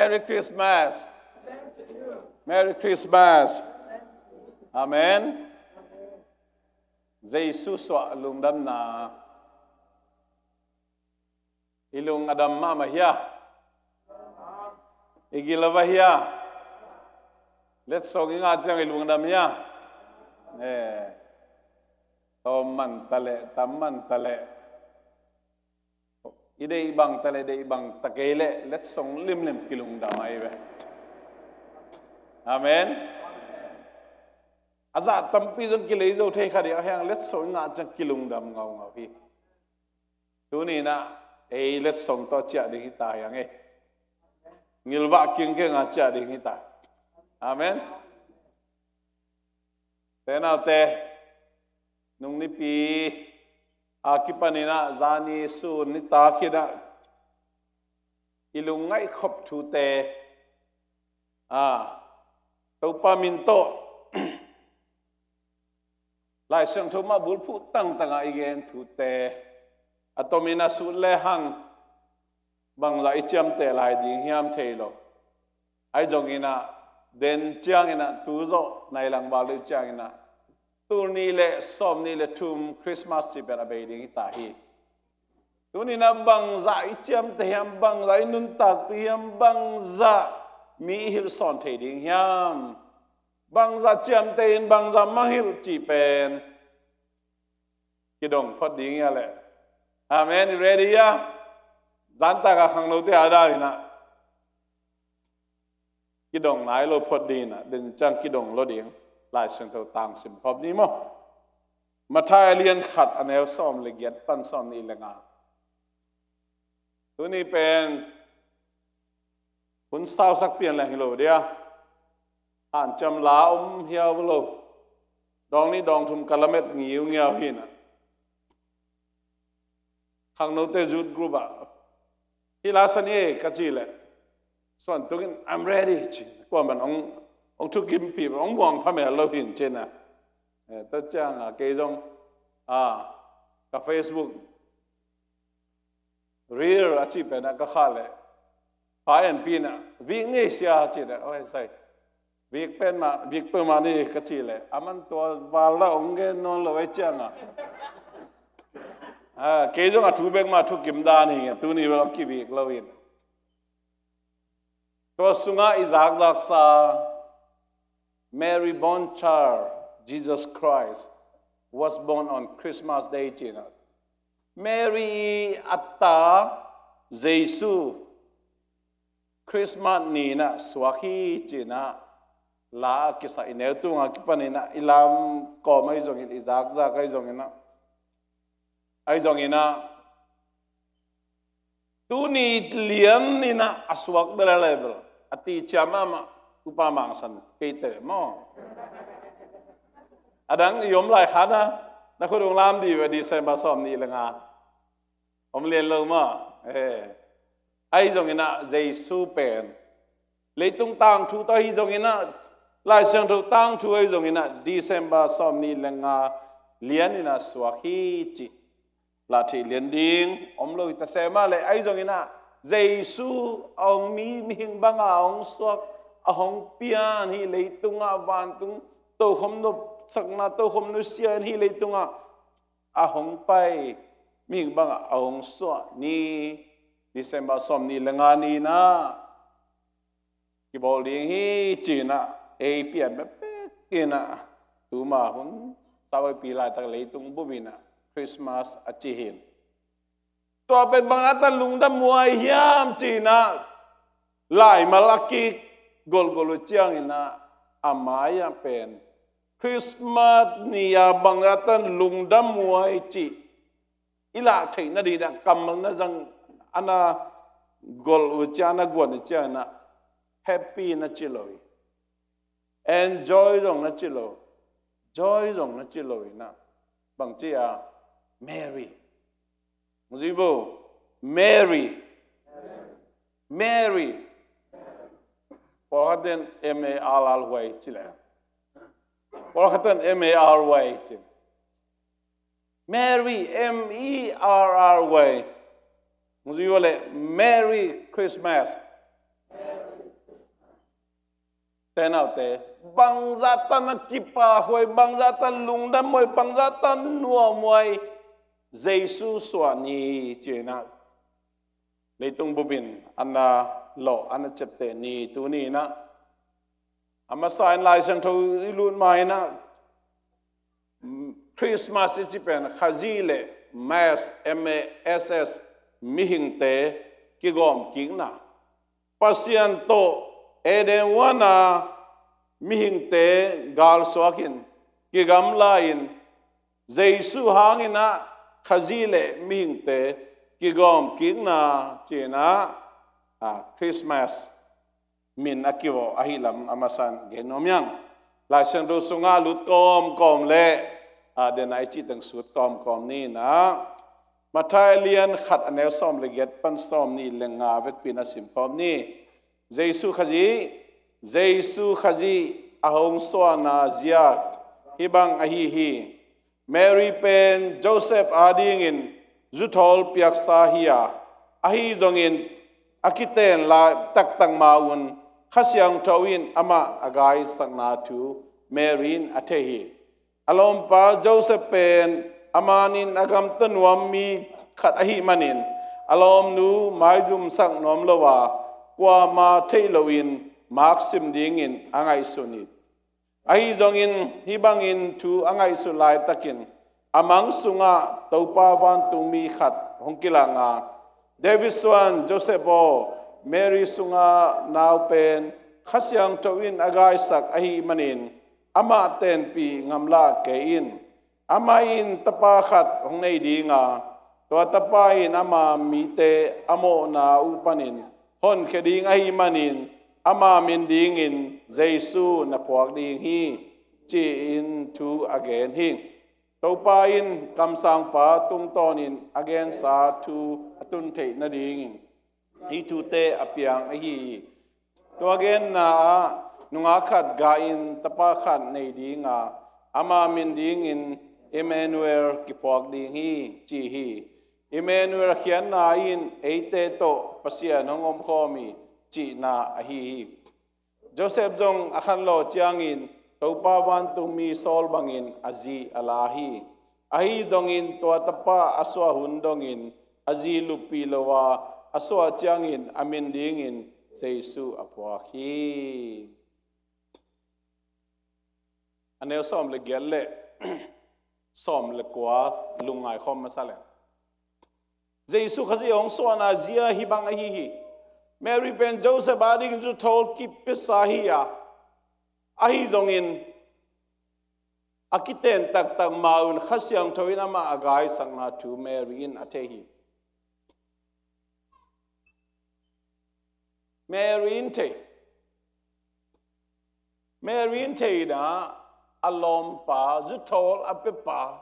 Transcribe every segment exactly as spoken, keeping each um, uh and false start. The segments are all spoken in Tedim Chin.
Merry Christmas. Merry Christmas. Amen. Jesu suah lungdamna. I lung a dam mahmah hia? I gil a va hia? Letsong i ngah ciang i lung a dam hia? Eh. Tawm man ta leh, tam man ta leh, i deih bang ta leh, deih bang ta kei leh, letsong limlim kilungdam ahi ve. Amen. A zah tampi zong kilei zo thei kha ding a, hiang letsong i ngah ciang kilungdam ngaungau hi. Tuni-in ah ei letsong tawh ciah ding hi ta hiang e. Ngilvah kingkeng a ciah ding hi ta. Amen. Te naute, nung nipi a kipanin ah zani sun nitak in ah i lungngaih khop thute, a, Topa min tawh Lai Siangtho mah bulphuh tangtang ah i gen thute, a tomin a sut lehang bangzah i ciamteh lai ding hiam thei lo. Ahi zongin ah, den ciangin ah, tu zawh nai lang val deuh ciangin ah, tul nih le sawmnih le thum Christmas cih pen a bei ding hi ta hi. Tuni-in ah bangzah i ciamteh hiam, bangzah i nuntakpih hiam, bangzah mi i hilh sawn thei ding hiam, bangzah ciamteh in, bangzah mangngilh cih pen kidong phot ding hi a leh. Amen. I ready hia? Zantak a khangnote a dal in ah kidong nai lo phot ding in ah, den ciang kidong lo ding. Lai Siangtho tang sim khop ni maw. Matthai a lian khat, a neu sawm le giat pan sawmnih le nga. Tuni pen hun sausak pian leng hi lo dia. Hanciam la om hiau lo. Dawng nih dawng thum ka lamet ngiungiau hi in ah, khangnote youth group ah, "Hih la sa ni e," ka cih leh, suan tukin, "I'm ready," ci. Kuaman hong, hong thukimpih, hong muang phamel lo hi in cin ah. Eh, tua ciang ah kei zong, a, ka Facebook reel a cih pen ah ka khah leh, pa en pi in ah, "Vik ni e sia," ci leh, "Oi, sai, vik pen mah, vik peuhmah ni," ka cih leh, "A man tua val lah hong gen nawn lo," ei ciang ah. A, kei zong a thu bek mah thukim dan hi, tuni bel hong kivik lo in. Tua sungah i zakzaksa, "Mary born child, Jesus Christ, was born on Christmas Day," ci in ah, Mary a ta Jesu Christmas ni in ah suak hi ci in ah, la a kisa i neu tung a kipanin ah, i lam kawm ahi zongin, i zakzak ahi zongin ah, ahi zongin ah, tuni lian in ah a suak bel a level a ti ciam mahmah, Upa Mang San, keite maw. A dang i om lai khan ah, na khut hong lam dih ve, December sawmnih le nga. Om lian lo maw. Eh. Ahi zongin ah Jesu pen leitung tangthu tawh ahi zongin ah, Lai Siangtho tangthu ahi zongin ah, December sawmnih le nga lian in ah suak hi cih lah theih lian ding om lo hi ta se mah leh, ahi zongin ah Jesu a hong mi, mihing banga a hong suak, a hong pian, hih leitungah vantung tokhom nopsakna, tokhom nusia in hih leitungah a hong pai, mihing bangah a hong suah ni, December sawmnih le nga ni in ah kibawl ding hi ci in ah ei pian bekbek in ah, tuma hun saupi laitak leitung bup in ah Christmas a ci hi. Tua pen bang a tan lungdam huai hiam ci in ah laimal a kigolhgolh uh ciangin ah, a mai-ah pen Christmas ni-a bang a tan lungdam huai cih i lah theih nading ah kammal na zang, a na golh uh ciang, a na guan uh ciangin ah, happy na ci lo hi. Enjoy zong na ci lo, joy zong na ci lo in ah, bang ci a, Mary. Zui vo, Mary. Mary. Pawlkhat in M A R R Y ci leh, pawlkhat in M A R Y ci. Mary, M E R R Y. Hong zui uh leh, Merry Christmas. Te naute, bangzah tan a kipahhuai, bangzah tan lungdamhuai, bangzah tan nuamhuai, Jesu suah ni ci-in ah leitung bup in a na lawh, a na ciapteh ni. Tuni in ah a masa in Lai Siangtho i lut ma-in ah Christmas i cih pen Khazih le Mass, M A S S, mihingte kigawm kikna. Pasian tawh Eden huana mihingte galsuak in, kigamla in, Jesu hangin ah Khazih le mihingte kigawm kikna ci-in ah, ah, Christmas min a kivawh ahih lam a masa in gen nuam ing. Lai Siangtho sungah lut kawmkawm le, ah, den a i cih teng sut kawmkawm ni in ah, Matthai a lian khat, a neu sawm le giat pan sawmnih le nga vekpi in ah simkhawm ni. Jesu Khazih, Jesu Khazih a hong suahna zia hih bang ahi hi. Mary pen Joseph adingin zuthawl piaksa hi a, ahi zongin a kiten lai taktak ma-un Kha Siangtho in amah a gaisakna thu Mary in a thei hi. A lawmpa Joseph pen a manin a gamta nuam mi khat ahih manin a lawmnu maizumsak nuam lo a, kuama theih loin maksim dingin a ngaihsun hi. Ahi zongin hih bangin thu a ngaihsut laitakin a mang sungah Topa vantungmi khat hong kilang a, David suan Joseph aw, Mary sunga nau pen Kha Siangtho in a gaisak ahih manin amah tenpih ngamlah kei in. Amah in tapa khat hong nei ding a, tua tapa in ama mite a mawhna uh panin honkhia ding ahih manin ama min dingin Jesu na phuak ding hi, ci-in thu a gen hi. Topa in kamsangpa tungtawnin a gensa thu a tun theih nadingin hih thute a piang ahi hi. Tua genna ah nungak khat gai-in tapa khat nei ding a, ama min dingin Emmanuel kiphuak ding hi, ci hi. Emmanuel khiatna in eite tawh Pasian hong omkhawm hi cihna ahi hi. Joseph zong a khanlawh ciangin Topa vantungmi sawl bangin a zi a la hi. Ahi zongin tua tapa a suah hun dongin a zi luppih lo a, a suah ciangin a min dingin Jesu a phuak hi. A neu sawm le giat le sawm le kua lungngai khawm masa le. Jesu Khazih hong suahna zia hih bang ahi hi. Mary pen Joseph adingin zuthawl kip piasa hi a, ahi zongin a kiten taktak ma-un Kha Siangtho in amah a gaisakna thu Mary in a thei hi. Mary in thei. Mary in thei in ah a lawmpa, zuthawl a piapa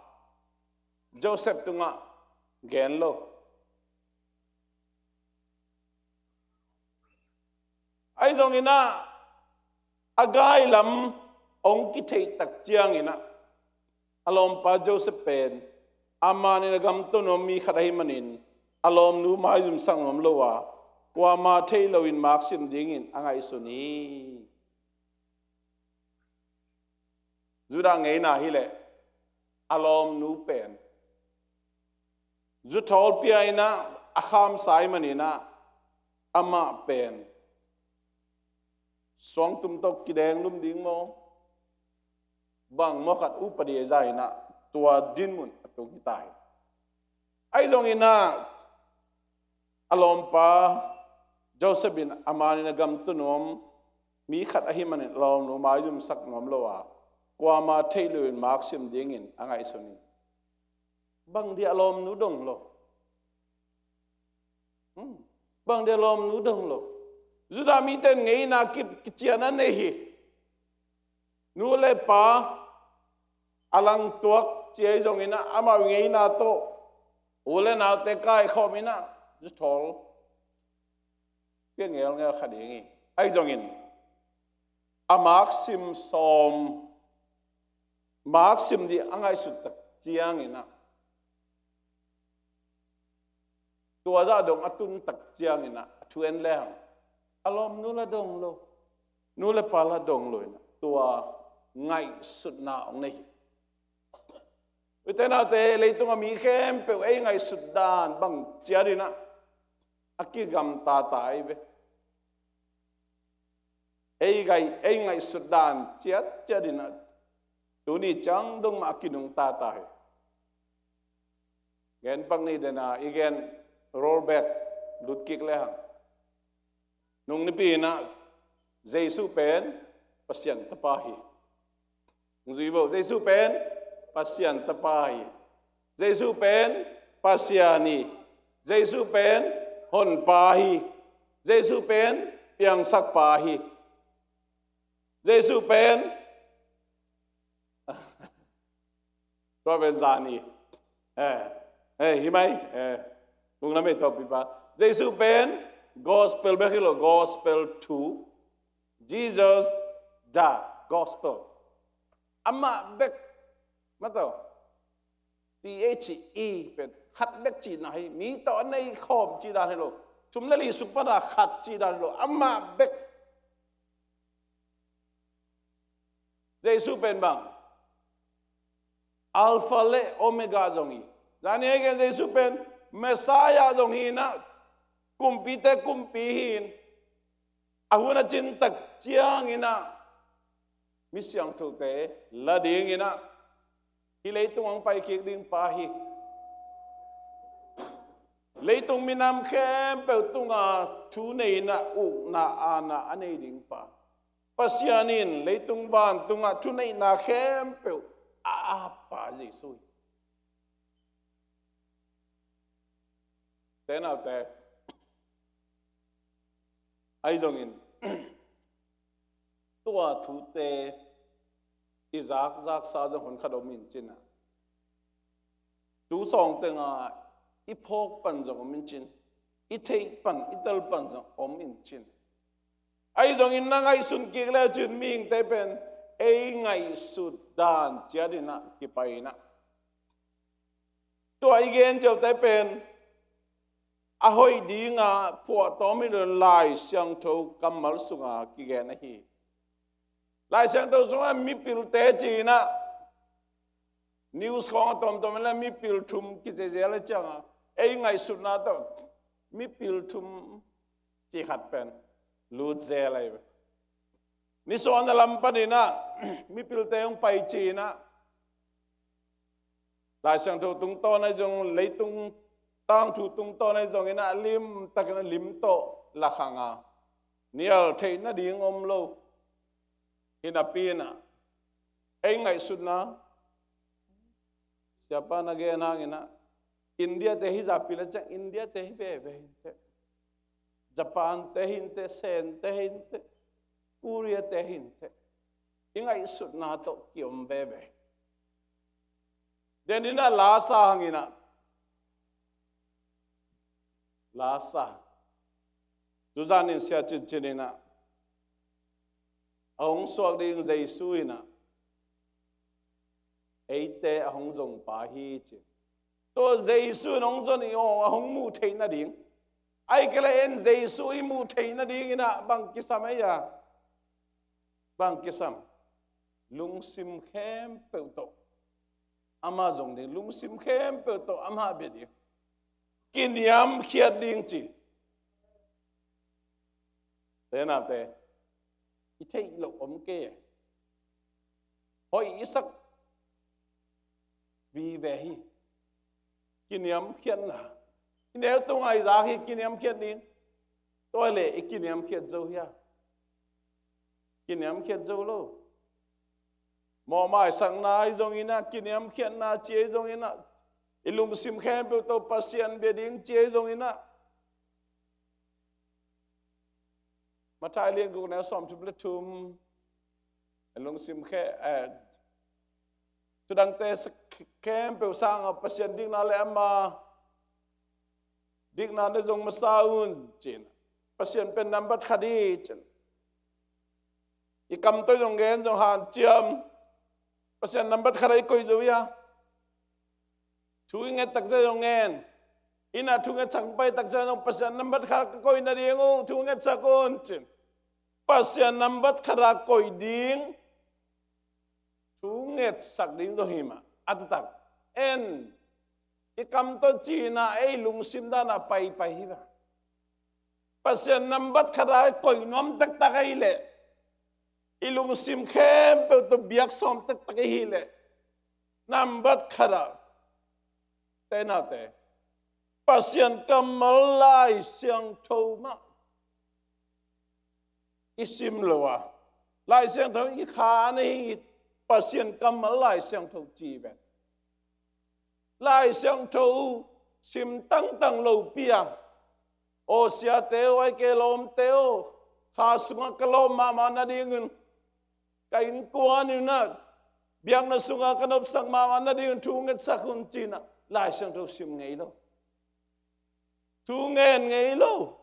Joseph tungah gen lo. Ahi zongin ah a gai lam hong kitheih tak ciangin ah a lawmpa Joseph pen a manin a gamta nuam mi khat ahih manin a lawmnu maizumsak nuam lo a, kuama theih loin maksim dingin a ngaihsun hi. Judah ngeina hileh a lawmnu pen zuthawl pia in ah a khamsa ahih manin ah amah pen suangtum tawh kideng lum ding maw, bang maw khat upa dia za in ah tua dinmun a tung hi ta hi. Ahi zongin ah a lawmpa Joseph in a manin a gamta nuam mi khat ahih manin a lawmnu maizumsak nuam lo a, kuama theih loin maksim dingin a ngaihsun hi. Bang dia a lawmnu dong lo? Hmm. Bang dia a lawmnu dong lo? Judah mite in ngeina ki, kician a nei hi. Nu le pa a langtuak ci ahi zongin ah amau ngeina tawh u le naute kaikhawm in ah zuthawl pia ngelngel kha ding hi. Ahi zongin a maksim sawm, maksim ding a ngaihsut tak ciangin ah tua zah dong a tun tak ciangin ah a thu en lehang a lawmnu la dong lo. Nu le pa la dong lo in ah tua ngaihsutna hong nei hi. Ute naute, leitung a mi khempeuh ei ngaihsut dan bang ciat in ah a kigamta ta ei ve. Ei ngai, ei ngaihsut dan ciatciat in ah tuni ciang dong mah a kinungta ta hi. Gen pak ni den a i gen rollback lut kik le hang. Nung nipi in ah Jesu pen Pasian tapa hi. Hong zui vo, Jesu pen Pasian tapa hi. Jesu pen Pasian hi. Jesu pen honpa hi. Jesu pen piangsakpa hi. Jesu pen tua pen zan hi. Eh, eh, hi mai. Eh, kung na mei tawh pipa. Jesu pen gospel bek hi lo, gospel two. Jesus the gospel. Amah bek, mataw. T H E pen khat bek cihna hi. Mi tawh a nei khawm cih dan hi lo. Thum le li sung pana khat cih dan hi lo. Amah bek. Jesu pen bang Alpha le Omega zong hi. Zani hei gen Jesu pen Messiah zong hi in ah, kumpite kumpi hi in, a hun a cin tak ciang in ah mi siangthote la ding in ah hih leitung hong pai kik ding pa hi. Leitung minam khempeuh tunga thu nei in ah ukna aana a nei ding pa. Pasian in leitung vantungah thuneihna khempeuh a appa Jesu hi. Te naute, ahi zongin tua thute i zakzaksa zong hun khat om in cin ah, tu sawng tengah i phawk pan zong om in cin, i theih pan, i tel pan zong om in cin. Ahi zongin na ngaihsun kik le cin mihingte pen ei ngaihsut dan ciat in ah kipai in ah, tua i gen ziote pen a hoih dinga phuahtawm hi lo in Lai Siangtho kammal sunga kigen ahi. Lai Siangtho sungah mipilte ci in ah, news khawng a tawmtawm in ah mipil thum kici zel a cianga ei ngaihsutna tawh mipil thum ci khat pen lut zel ahi ve. Nisuahna lam panin ah mipilte hong pai ci in ah Lai Siangtho tungtawn ahi zong, leitung tangthu tungtawn ahi zongin ah limtakin a lim tawh lakhang a nial theih nading om lo. Hi napi in ah ei ngaihsutna, siapa na gen hangin ah India te hi zapi le ciang India te hi veve hi inteh. Japan te hi inteh, Sen te hi inteh, Korea te hi inteh. I ngaihsutna tawh kiom veve. Den in ah la sa hangin ah, la sa, tuzan in sia cincin in ah a hong suak ding Jesu in ah eite a hong zongpa hi ci. Tua Jesu in hong zon i awng a hong muh theih nading, ahih kei leh en Jesu i muh theih nading in ah bang kisam ei a, bang kisam? Lungsim khempeuh tawh amah zong ding, lungsim khempeuh tawh amah bia ding, kiniamkhiat ding ci. Te naute, i theih loh om kei e. Hoih i sak vive hi. Kiniamkhiatna, i neu tunga i zak hi kiniamkhiat ding. Tua leh i kiniamkhiat zo hia? Kiniamkhiat zo lo. Mawhmaisakna ahi zongin ah, kiniamkhiatna ci ahi zongin ah, i lungsim khempeuh tawh Pasian bia ding ci ahi zongin ah, Matthai lian guk neu sawmthum le thum, lungsim khe, eh, thudangte khempeuh sangah Pasian dikna le ama dikna na zong masa un ci-in, Pasian pen nambat khat hi ci-in. I kam tawh zong gen zong hanciam, Pasian nambat khat ah i koih zo hi a. Thu i nget takciang zong ngen, inn ah thu ngetsak pai takciang zong Pasian nambat khat ka koih nading uh thu ngetsak un ci-in. Pasian nambat khat a koih ding thu ngetsak ding zong hi mah. A taktak en i kam tawh cina ei lungsim dana paipai hi mah. Pasian nambat khat a koih nuam taktak ahi leh, i lungsim khempeuh tawh biak sawm taktak ahi leh, nambat khat a, te naute, Pasian kammal Lai Siangtho mah i sim lo a, Lai Siangtho i kha na hi, Pasian kammal Lai Siangtho ci ven. Lai Siangtho sim tangtang lopi a, aw siate aw, ai ke lawmte aw, kha sungah ka lawm mahmah nadingin, ka innkuan in ah, biakna sungah ka nopsak mahmah nadingin thu ngetsak un cina Lai Siangtho sim ngei lo. Thu ngen ngei lo.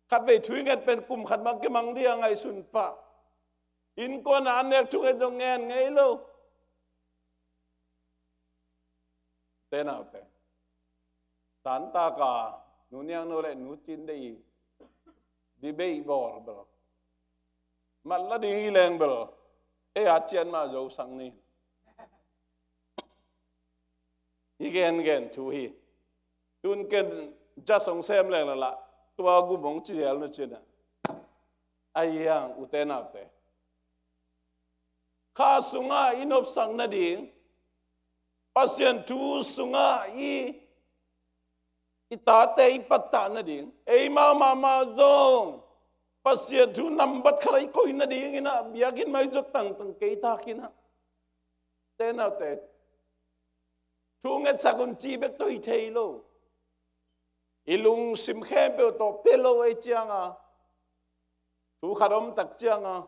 Khatvei thu i nget pen kum khat mah kimang ding a ngaihsun pah. Innkuan a an nek thu nget zong ngen ngei lo. Te naute, tantaka Nu Niang No le Nu Cin Deih debate bawl bel, mat la ding hi leng bel, ei a cian mah zosak ni. I gengen thu hi. Tun ken just hong sem leng la la, tua gum hong ci zel nu cina. Ahi hang ute naute, kha sungah i nopsak nading, Pasian thu sungah i, i tate i pattah nading, eimau mahmah zong Pasian thu nambat khat a i koih nadingin ah, biakinn mah i zot tangtang kei takin ah, te naute, thu ngetsak un ci bek tawh hi thei lo. I lungsim khempeuh tawh pia lo ei cianga, thu khat om tak cianga,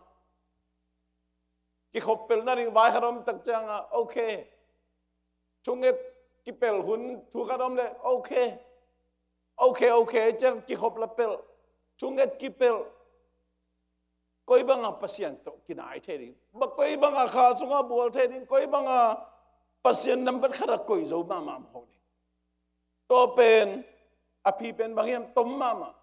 kikhop pel nading vai khat om tak cianga, ok. Thu nget kipel hun thu khat om le, ok. Ok, ok ciang kikhop la pel. Thu nget kipel. Koi banga Pasian tawh kinai thei ding? Ba koi banga kha sungah bual thei ding? Koi banga Pasian nambat khat a koih zo mahmah mawk ding? Tua pen a phi pen bang hiam, tom mahmah.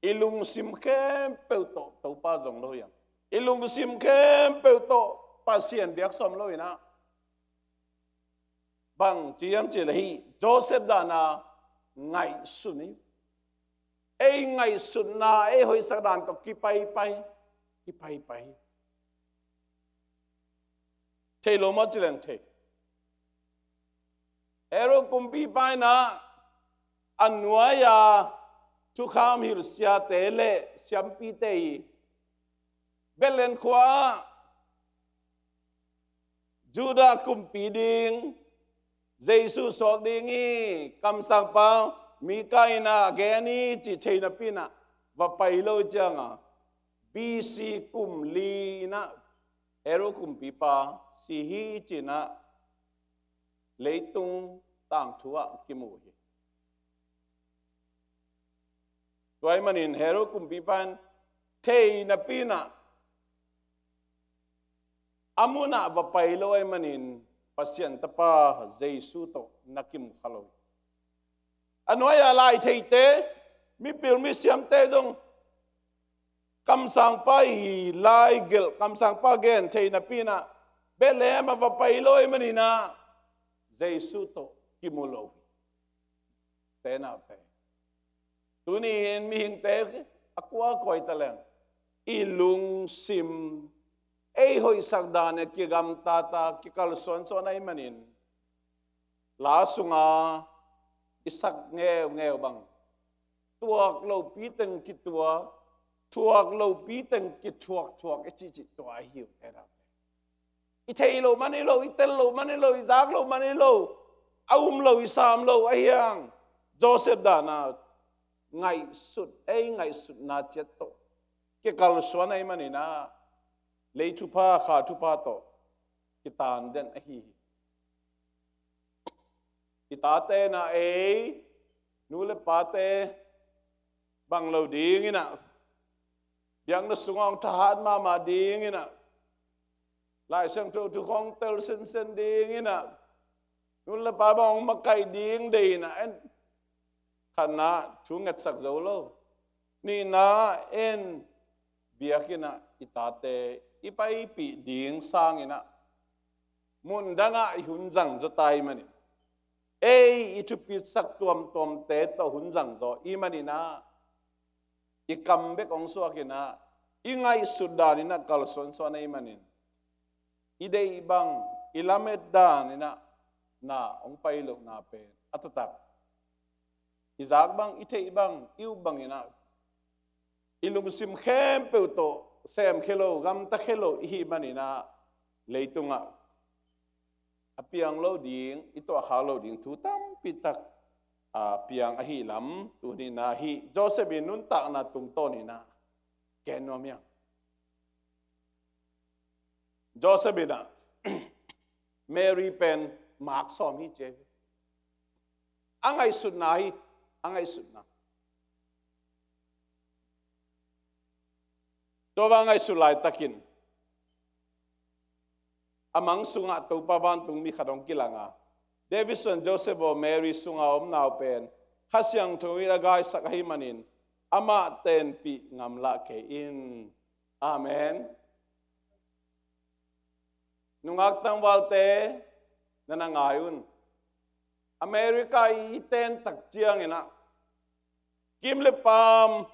I lungsim khempeuh tawh Topa zong lo hiam? I lungsim khempeuh tawh Pasian biak sawm lo inah, bang ci hiam cih leh hih Joseph dana ngaihsun hi. Ei ngaihsutna, ei hoihsak dan tawh kipaipai, kipaipai. Thei lo maw ci leng thei. Herod kumpipa inah a nuai-a thukham hilh siate le siampite i Bethlehem khua-ah Judah kumpi ding Jesu suak ding hi, kamsangpa Mika inah gen hi cih thei napi inah va pai lo cianga, B C kum li inah Herod kumpipa si hi cinah leitung tangthu ah kimu hi. Tua ahih manin Herod kumpipa in thei napi inah a munah va pai lo ahih manin Pasian Tapa Jesu tawh na kimu kha lo hi. A nuai-a lai theite, mipil misiamte zong kamsangpa i lai gelh, kamsangpa gen thei napi inah Bethlehem ah va pai lo ahih manin ah Jesu tawh kimu lo hi. Te naute, tuni-in mihingte a kua koi ta leng, i lungsim ei hoihsak dan a kigamtata, kikalsuansuan ahih manin la sunga i sak ngeungeu bang, tuak lopi teng kituak, thuak lopi teng kithuakthuak i cihcih tua ahi uh, te naute. I thei lo man hi lo, i tel lo man hi lo, i zak lo man hi lo, a um lo, i sam lo ahi hang, Joseph dana ngaihsut, ei ngaihsutna ciat tawh kikalsuan ahih manin ah lei thupha, kha thupha tawh kitan den ahi hi. I tate inah ei nu le pate bang lo ding inah, biakna sungah hong thahat mahmah ding inah, Lai Siangtho thu khawng tel sensen ding inah, nu le pa bang hong makaih ding deih inah, en khatna thu ngetsak zo lo. Nihna en biakinn ah i tate i paipih ding sangin ah mundang ah i hun zang zaw ta ahih manin, ei i thupitsak tuamtuamte tawh hun zang zaw ahih manin ah, i kam bek hong suak in ah, i ngaihsut dan in ah kalsuansuan ahih manin, i deih bang, i lamet dan in ah na hong pai lohna pen a taktak, i zak bang, i theih bang, i up bang in ah, i lungsim khempeuh tawh semkhia lo, gamtakhia lo i hih manin ah, leitung ah a piang lo ding, i tuahkhak lo ding thu tampi tak a piang ahih lam tuni in ah hih Joseph in nuntakna tungtawn in ah gen nuam hi hang. Joseph in ah Mary pen mak sawm hi ci hi. A ngaihsutna hi, a ngaihsutna. Tua bang ngaihsut laitakin, a mang sungah Topa vantung mi khat hong kilang a, David suan Joseph aw, Mary sungah a om nau pen Kha Siangtho in a gaisak ahih manin, amah tenpih ngamlah kei in. Amen. Nungak tangvalte, na na ngai un. America i ten tak ciangin ah, kim le paam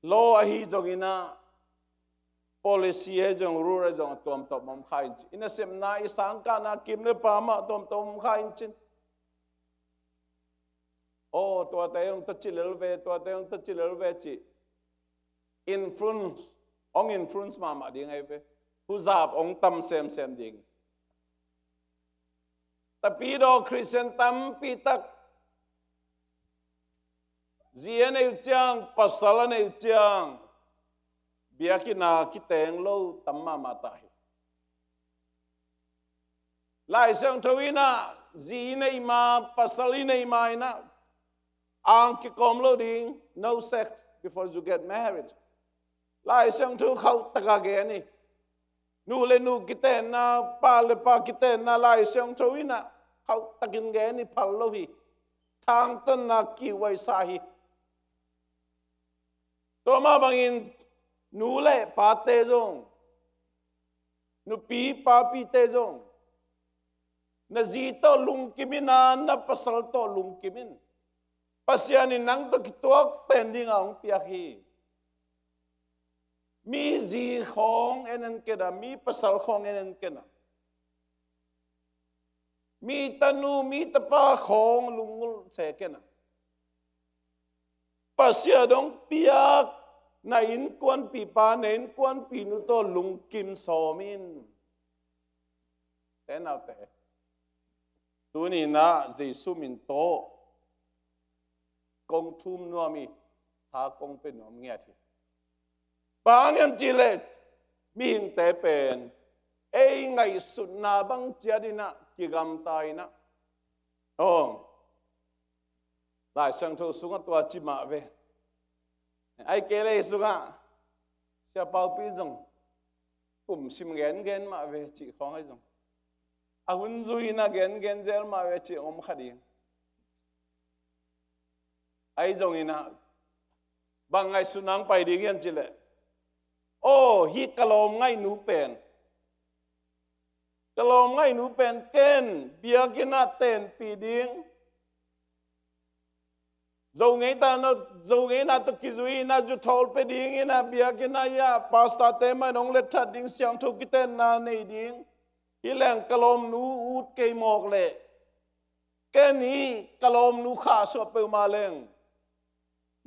law ahi zongin ah, policy ahi zong, rule ahi zong, a tuamtuam om kha in cin. I nasepna, i sangkahna kim le paam ah tuamtuam om kha in cin. Aw, tuate hong taci lel ve, tuate hong taci lel ve ci. Influence, hong influence mahmah ding ahi ve. Huzap hong tam semsem ding. Tapidaw Khristian tampi tak, zi a neih uh ciang, pasal a neih uh ciang, biakinn ah kiteng lo tam mahmah ta hi. Lai Siangtho in ah, zi i neih ma, pasal i neih ma in ah, ang kikawm lo ding, no sex before you get married. Lai Siangtho khauh tak a gen hi. Nu le nu kitenna, pa le pa kitenna, Lai Siangtho in ah khauh takin gen hi, phal lo hi. Thangtatna kihuaisa hi. Tua mah bangin nu le pate zong, nupi papite zong, na zi tawh lungkim in ah, na pasal tawh lungkim in. Pasian in nang tawh kituak pen ding a hong piak hi. Mi zi khawng en en ken a, mi pasal khawng en en ken a, mi tanu, mi tapa khawng lunggulh se ken a, Pasian hong piak na innkuanpipa, na innkuanpinu tawh lungkim sawm in. Te naute, tuni in ah Jesu min tawh kong thum nuam hi, tha kong pia nuam ngiat hi. Bang hang hiam cih leh, mihingte pen ei ngaihsutna bang ciat in ah kigamta in ah, aw, Lai Siangtho sungah tua ci mah ve. Ahih kei leh sungah, Sia Pau Pi zong kum sim gengen mah ve cih khawng ahi zong, a hun zui in ah gengen zel mah ve cih om kha ding. Ahi zongin ah, bang ngaihsutna hong pai ding hiam cih leh, aw, hih ka lawm ngaihnu pen, ka lawm ngaihnu pen ken biakinn ah tenpih ding, Zo ngeina, Zo ngeina tawh kizui in ah, zu thawl pia ding in ah, biakinn ah, pastor-te mah in hong letthat ding, siangtho kitenna nei ding, hih leng ka lawmnu ut kei mawk leh, ken hih ka lawmnu khahsuah peuhmah leng,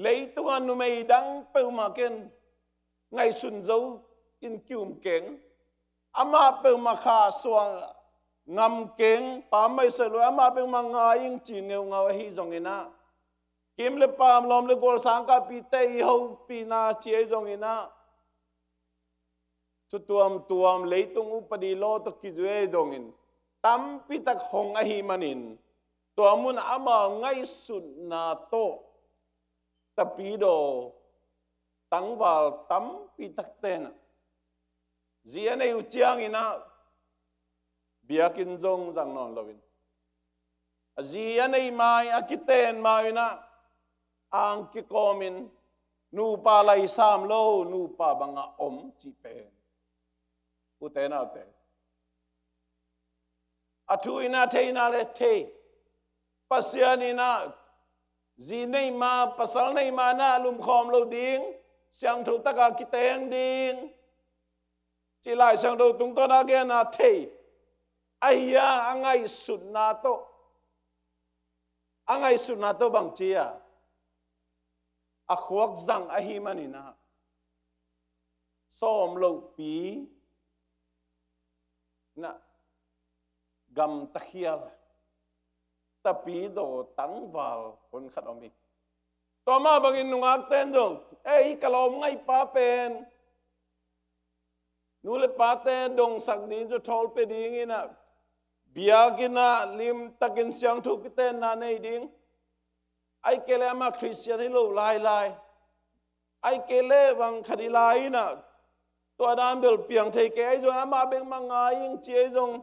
leitungah numei dang peuhmah ken ngaihsun zo in ki-um keng. Amah peuhmah khahsuah ngam keng, pammaih sa lo, amah peuhmah ngai ing ci ngeungau ahi zongin ah, kim le paam, lawm le gual, sangkahpihte i hopihna ci ahi zongin ah, thu tuamtuam, leitung upadi law tawh kizui ahi zongin, tampi tak hong ahih manin, tua mun amau ngaihsutna tawh, tapidaw tangval tampi takte in ah, zi a nei uh ciangin ah, biakinn zong zang nawn loin, a zi a nei ma-in, a kiten ma-in ah, ang kikawmin, Nupa lai sam lo, nupa bangah om cih pen, ute naute, a thu in a theihna le thei. Pasian in a zi neih ma, pasal neih ma na lumkhawm lo ding, siangtho taka kiteng ding, ci Lai Siangtho tungtawn a gen a thei. Ahi a, a ngaihsutna tawh, a ngaihsutna tawh bang ci a, a khuak zang ahi manin a, sawm lohpi na gamta khial, tapidaw tangval hun khat om hi. Tua mah bangin nungakten zong, ei, ka lawm ngaihpa pen, nu le pate dongsak ding, zuthawl pia dingin a, biakinn ah limtakin siangtho kitenna nei ding. Ahih kei leh amah Khristian hi lo lailai, ahih kei leh bang khat hi lai in a, tua dan bel piang thei kei, ahi zong amah bek mah ngai ing ci, ahi zong,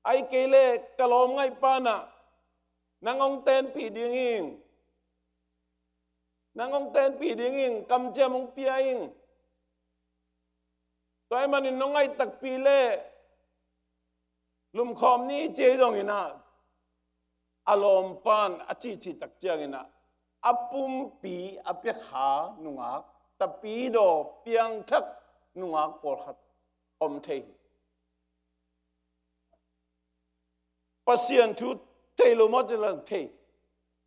ahih kei leh ka lawm ngaihpa in a, nang hong tenpih ding ing, nang hong tenpih ding ing, kamciam hong pia ing. Tua ahih manin nong ngaih takpi leh lumkhawm ni ci, ahi zongin a, a lawmpa in a cihcih tak ciangin a, a pumpi a piakha nungak, tapidaw piangthak nungak pawlkhat om thei hi. Pasian thu thei lo maw ci leng thei,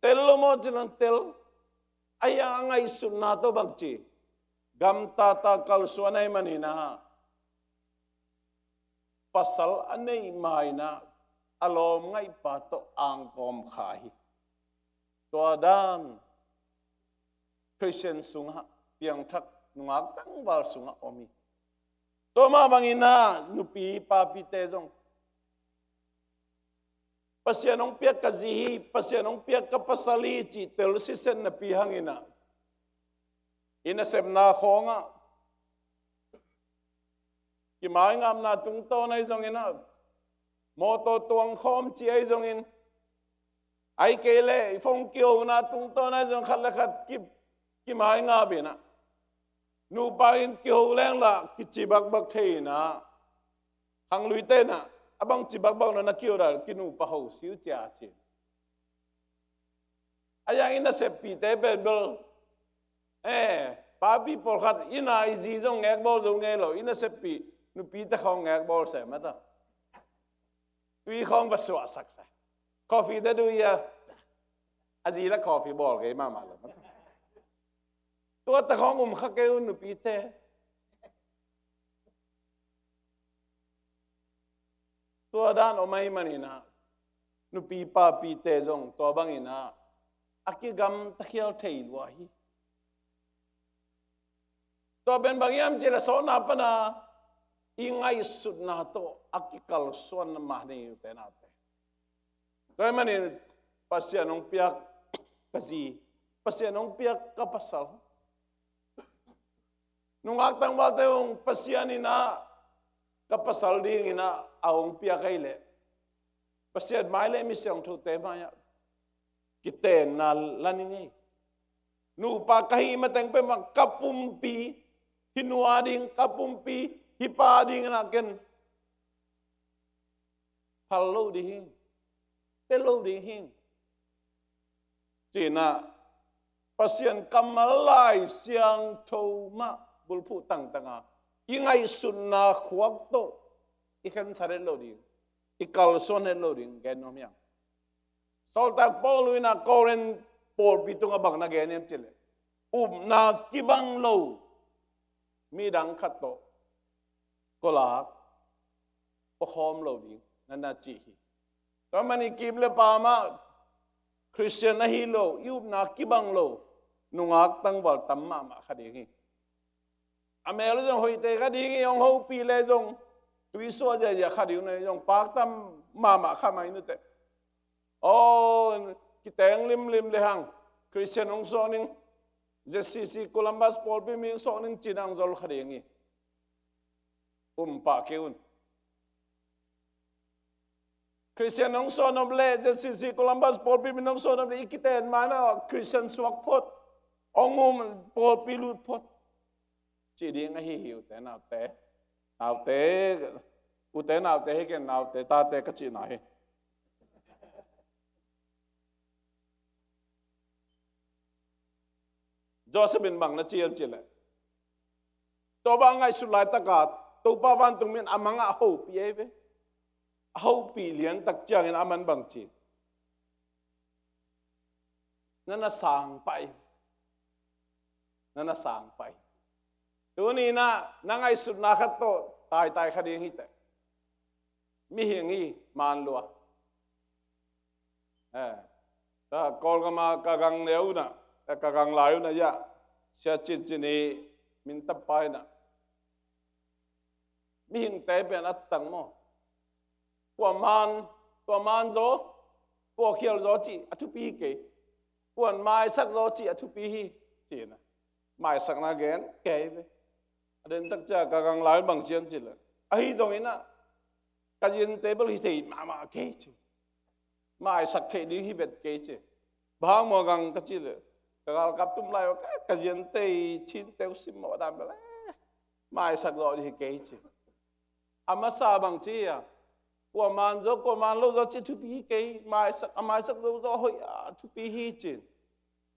tel lo maw ci leng tel. Ahi a, a ngaihsutna tawh bang ci, gamtata kalsuan ahih manin a, pasal a neih ma in a, a lawm ngaihpa tawh angkawm kha hi. Tua dan Khristian sungah, piangthak nungak tangval sungah om hi. Tua mah bangin a, nupi papite zong, Pasian hong piak ka zi hi, Pasian hong piak ka pasal hi cih tel siset napi hangin a, i nasepna khawngah kimaingapna tungtawn ahi zongin a, mawtaw tuang khawm ci ahi zongin, ahih kei leh i phone kihona tungtawn ahi zong, khat le khat ki, kimaingap in a, nupa in kiho leng lah kici bakbak thei in a, khangluite in a, a bang ci bakbak na, na kiho dan kinupa ho siu cia cin. A yang i naseppihte pen bel, eh, papi pawlkhat in a, i zi zong ngekbawl zo ngei lo, i naseppih nupite khawng ngekbawl se mata. Tui khawng va suahsak se. Coffee te duh hia? A zi la coffee bawl kei mahmah lo mata. Tua ta khawng um kha kei un nupite. Tua dan om ahih manin a, nupi papite zong tua bangin a, a kigamta khial thei lua hi. Tua pen bang hiam cih leh sawtna pan a, i ngaihsutna tawh a kikalsuan mah ni ute naute. Tua ahih manin Pasian hong piak ka zi, Pasian hong piak ka pasal. Nungak tangvalte hong, Pasian in a ka pasal dingin a, a hong piak ahih leh, Pasian mai le mi siangthote mai ah kitenna la ning ei. Nupa ka hih mateng pen bang, ka pumpi hih nu a ding, ka pumpi hih pa a dingin a ken phal lo ding hi, pia lo ding hi, ci-in a, Pasian kammal Lai Siangtho mah bulphuh tangtang a, i ngaihsutna khuak tawh i khensat het lo ding, i kalsuan het lo ding gen nuam hi hang. Sawltak Paul in a Korin pawlpi tungah bang na gen hiam cih leh, upna kibang lo midang khat tawh kawlak pawkhawm lo ding na na ci hi. Tua ahih manin kim le pam ah Khristian ahi lo, i upna kibang lo nungak tangval tam mahmah kha ding hi. A mel zong hoihte kha ding hi, hong hopih leh zong tuisuah ziahziah kha ding uh, zong paktam mahmah kha mai nute. Aw, kiteng limlim le hang, Khristian hong suak ning, Z C C Columbus pawlpi mi hong suak ning ci-in hong zol kha ding hi. Um pah kei un. Khristian hong suak nop leh, Z C C Columbus pawlpi mi hong suak nop leh, i kiten ma-in a Khristian suak phot. Hong um, pawlpi lut phot. Cih ding ahi hi, ute naute. Naute, ute naute hi ken, naute tate ka cihna hi. Joseph in bang na ci hiam cih leh, tua bang ngaihsut laitaka Topa vantung mi in a mangah a hopih ahi ve. A hopih liantak ciangin aman bang ci, na na sang pah in. Na na sang pah in. Tuni in ah na ngaihsutna khat tawh taitai kha ding hi teh. Mihing hi, man lua. Eh, ka Kawlgam ah ka gang neu un ah, eh, ka gang lai un ah, ya, Sia Cin Cin hi, min tapa in ah, mihingte pen a tang maw. Kua man, kua man zaw, kua khial zaw cih a thupi hi kei. Kua maisak zaw cih a thupi hi, ci-in ah maisakna gen kei ve. A dentak ciang ka gang lai un bang ci hiam cih leh, ahi zongin ah ka zinte bel hi thei mahmah kei ci. Maisak theih ding hi vet kei ci. Bang hang maw gang ka cih leh, ka galkap tum lai uh ka, ka zinte i cinte uh simmawh dan bel, eh, maisak zawh ding hi kei ci. A masa bang ci hiam, kua man zaw, kua man lo zaw cih thupi hi kei, maisak, a maisak lo zaw hoih a thupi hi ci.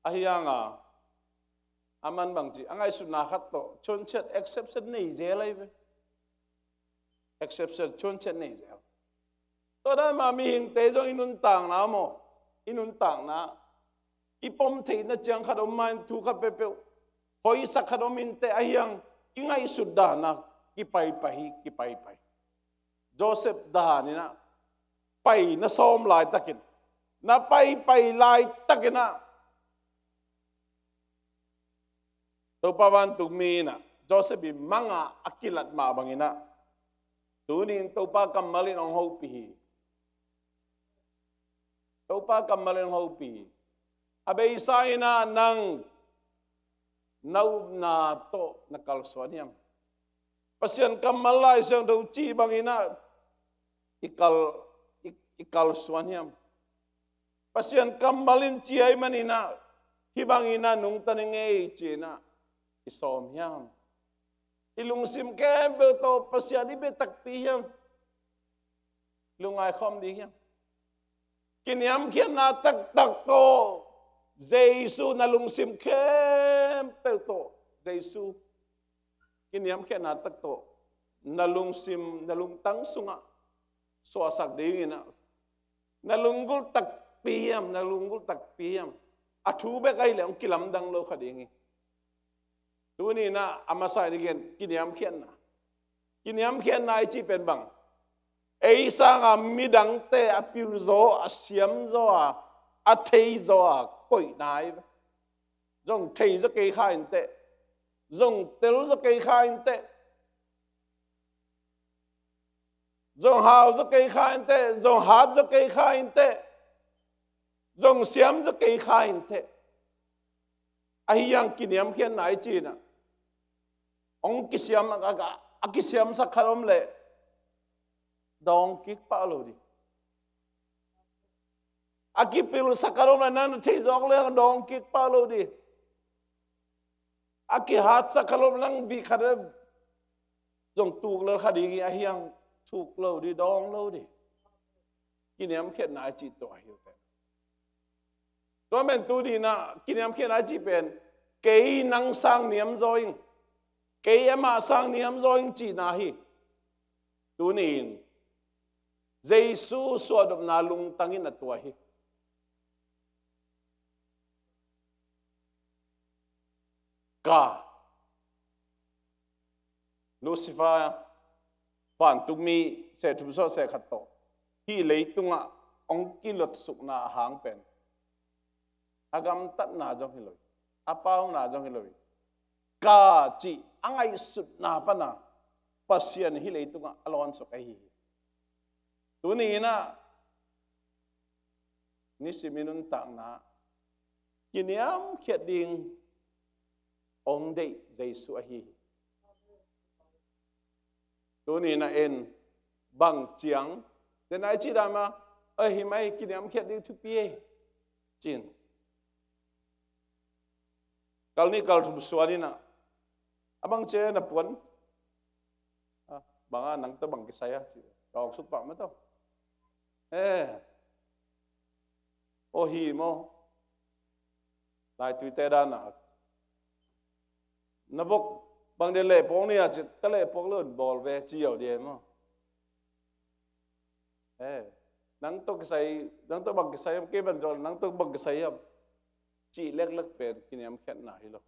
Ahi hang a, aman bang ci, a ngaihsutna khat tawh, chonchiat, exception nei zel ahi ve. Exception, chonchiat nei zel. Tua dan mah mihingte zong i nuntakna maw, i nuntakna, i pom theihna ciang khat om mah in thu khat peuhpeuh hoihsak khat om in teh, ahi hang i ngaihsut dan ah kipaipai hi, kipaipai. Joseph dan in ah pai na sawm laitakin, na paipai laitakin ah, Topa vantung mi in ah Joseph i mangah a kilat mah bangin ah, tuni in Topa kammal in hong hopih hi. Topa kammal in hong hopih hi. A beisa in ah nang na upna tawh na kalsuan hiam? Pasian kammal Lai Siangtho cih bangin ah i kal, i, i kalsuan hiam? Pasian kammal in ci ahih manin ah, hih bangin ah nungta ning ei ci-in ah i sawm hiam? I lungsim khempeuh tawh Pasian i biak takpi hiam? Lungngai khawm ding hiam? Kiniamkhiatna taktak tawh Jesu, na lungsim khempeuh tawh Jesu, kiniamkhiatna tak tawh na lungsim, na lungtang sungah suahsak dingin ah, na lunggulh takpi hiam, na lunggulh takpi hiam? A thu bek ahih leh hong kilamdang lo kha ding hi. Tuni in ah a masa in i gen, kiniamkhiatna. Kiniamkhiatna i cih pen bang? Ei sanga midangte a pil zaw, a siam zaw a, a thei zaw a koihna hi ve. Zong thei zaw kei kha in teh, zong tel zaw kei kha in teh, zong hau zaw kei kha in teh, zong hat zaw kei kha in teh, zong siam zaw kei kha in teh. Ahi hang kiniamkhiatna i cih in ah, hong kisiam, a, a, a kisiamsak khat om leh dawng kik pah lo ding. A kipilsak khat om leh nang na theih zawk leh dawng kik pah lo ding. A kihatsak khat om leh nang vih khat leh zong tuk lel kha ding hi, ahi hang thuk lo ding, dawng lo ding. Kiniamkhiatna i cih tua hi uh teh. Tua pen tuni in ah kiniamkhiatna i cih pen, kei nang sang niam zaw ing, kei amah sang niam zaw ing cihna hi. Tuni in Jesu suahdopna lungtang in a tua hi. Ka Lucifer, vantung mi seh thum suah seh khat tawh hih leitungah hong kilotsukna a hang pen a gamtatna zong hi lo hi, a pauna zong hi lo hi. Ka cih a ngaihsutna pana Pasian hih leitungah a lawnsuk ahi hi. Tuni in ah nisim i nuntakna kiniamkhiat ding hong deih Jesu ahi hi. Tuni in ah en bang ciang, den ai ci dan mah, a hi mai, kiniamkhiat ding thupi e, ci-in. Kal nih kal thum suan in ah, a bang ci a na puan? Ah, bang a, nang tawh bang kisai a ci. Ka awk suk pah mah tawh. Eh. Aw hi maw. Laituite dan a, na vok bang dia lehpuak ni a ci, ka lehpuak lo, bawl ve ci ziau dia maw. Eh, nang tawh kisai, nang tawh bang kisai hiam, kei van zaw nang tawh bang kisai hiam, cih leklek pen kiniamkhiatna hi lo.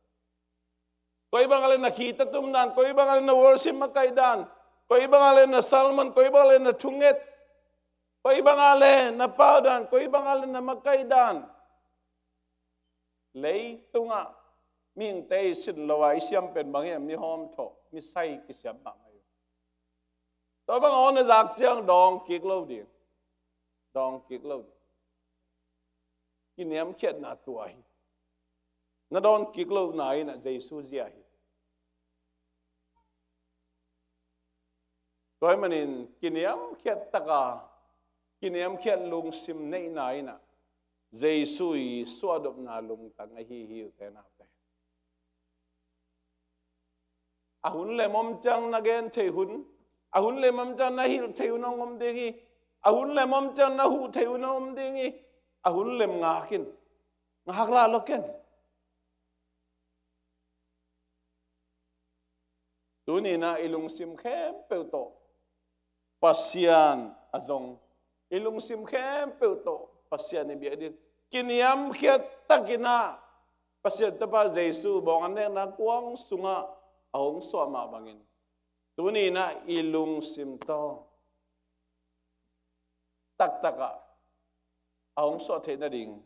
Koi bang a le na khitatum dan, koi bang a le na worship makaih dan, koi bang a le na sermon, koi bang a le na thunget, koi bang a le na pau dan, koi bang a le na makaih dan. Leitungah mihingte i sin lo a i siam pen bang hiam? Mi hawmthawh, mi sai kisiam mahmah hi. Tua bang aw na zak ciang dawng kik lo ding. Dawng kik lo ding. Kiniamkhiatna tua hi. Na dawn kik lohna in ah Jesu zia hi. Tua ahih manin kiniamkhiat taka, kiniamkhiat lungsim neihna in ah Jesu i suahdopna lungtang ahi hi, ute naute. A hun lem om ciang na gen thei hun, a hun lem om ciang na hilh thei hun hong om ding hi. A hun lem om ciang na huh thei hun hong om ding hi. A hun lem ngak in, ngak lah lo ken. Tuni in ah i lungsim khempeuh tawh Pasian a zong, i lungsim khempeuh tawh Pasian i biak ding, kiniamkhiat takin ah Pasian Tapa Jesu bawng an nekna kuang sungah a hong suah mah bangin, tuni in ah i lungsim tawh taktak ah a hong suah theih nading